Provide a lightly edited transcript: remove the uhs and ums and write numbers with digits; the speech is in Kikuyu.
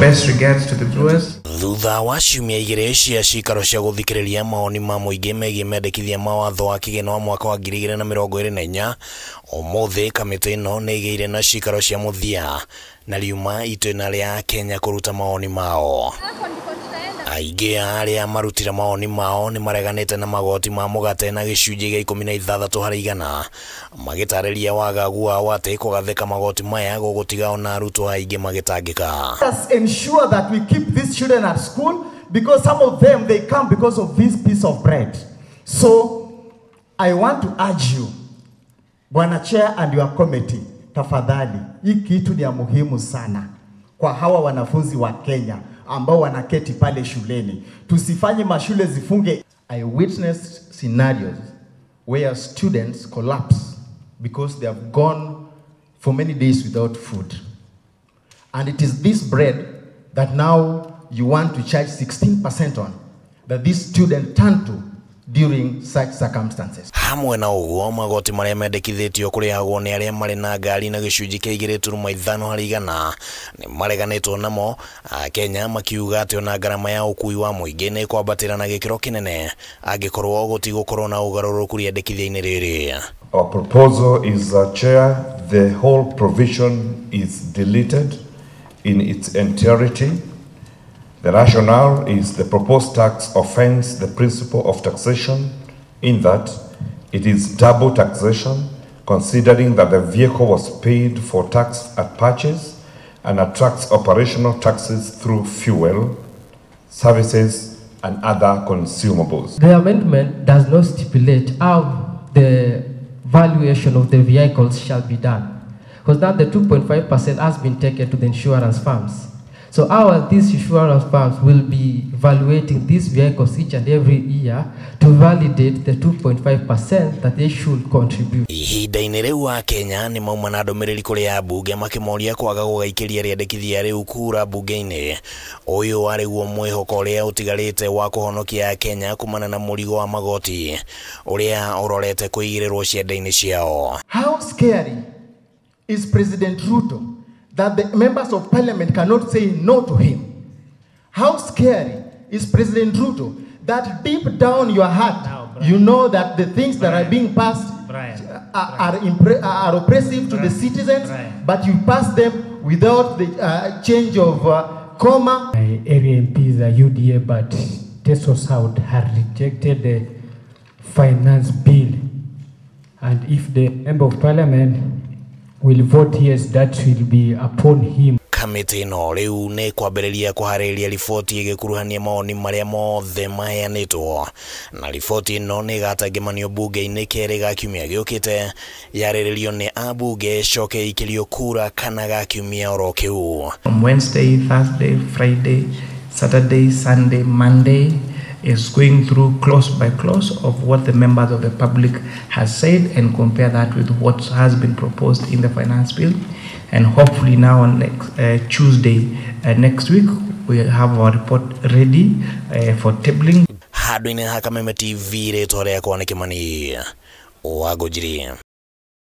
Best regards to the brewers. Thutha wa ciumia igĩrĩ cia cikaro cia gũthikĩrĩria mawoni ma mũingĩ megiĩ mendekithia ma watho wa kĩgĩna wa mwaka wa 2024, ũmũthĩ kamĩtĩ ĩno nĩ ĩgĩire na cikaro cia mũthia na riuma itĩna rĩa Kenya kũruta mawoni mao. Aingĩ a arĩa marutire mawoni mao nĩ mareganĩte na magoti ma mũgate na gĩcunjĩ gĩa 16 harĩ igana, magĩtarĩria wagagu wao atĩ kũgathĩka magoti maya gũgũtiga ona arutwo aingĩ magĩtangĩka. Let us ensure that we keep these children at school, because some of them, they come because of this piece of bread. So I want to urge you, Bwana Chair and your committee, tafadhali, hii kitu ni ya muhimu sana kwa hawa wanafunzi wa Kenya ambao wanaketi pale shuleni. Tusifanye mashule zifunge. I witnessed scenarios where students collapse because they have gone for many days without food. And it is this bread that now you want to charge 16% on, that this student turned to during such circumstances. Hamwe na ũguo, magoti marĩa mendekithĩtio kũrĩhagwo nĩ arĩa marĩ na ngari na gĩcunjĩ kĩa 2.5 harĩ igana nĩ mareganĩtwo namo, Akenya makiuga atĩ ona ngarama ya ũkui wa mũingĩ nĩ ĩkwambatĩra na gĩkĩro kĩnene angĩkorwo gũtigũkorwo na ũgarũrũku rĩendekithia-inĩ rĩrĩ. Our proposal is, Chair, the whole provision is deleted in its entirety. The rationale is the proposed tax offends the principle of taxation in that it is double taxation, considering that the vehicle was paid for tax at purchase and attracts operational taxes through fuel, services, and other consumables. The amendment does not stipulate how the valuation of the vehicles shall be done, because now the 2.5% has been taken to the insurance firms. So how these insurance firms will be evaluating these vehicles each and every year to validate the 2.5% that they should contribute. Ihinda-inĩ rĩu wa Kenya nĩ mauma na ndũmĩrĩri kũrĩ ambunge makĩmoria kwaga gũgaikĩria rĩendekithia rĩu kura mbunge-inĩ. Ũyũ warĩ guo mwĩhoko ũrĩa ũtigarĩte wa kũhonokia Kenya kumana na mũrigo wa magoti ũrĩa ũrorete kũigĩrĩrwo ciande-inĩ ciao. How scary is President Ruto that the members of parliament cannot say no to him? How scary is President Ruto that deep down your heart, now, Brian, you know that the things that Brian, are being passed Brian, are oppressive to Brian, the citizens, Brian, but you pass them without the change of comma? My area MPs are UDA, but Teso South had rejected the finance bill. And if the member of parliament will vote yes, that will be upon him. Kamĩtĩ ĩno rĩu nĩ kwambĩrĩria kũharĩrĩria riboti ĩgĩkuruhania mawoni marĩa mothe maheanĩtwo, na riboti ĩno nĩ ĩgatangemanio mbunge-inĩ kerĩ ga kiumia gĩũkĩte, yarĩrĩrio nĩ ambunge ĩcoke ĩikĩrio kura kana ga kiumia oro kĩu. From Wednesday, Thursday, Friday, Saturday, Sunday, Monday is going through clause by clause of what the members of the public has said and compare that with what has been proposed in the finance bill. And hopefully now on next Tuesday next week, we have our report ready for tabling. Handũ-inĩ ha Kameme TV, rĩtwa rĩakwa nĩ Kĩmani wa Ngũnjiri.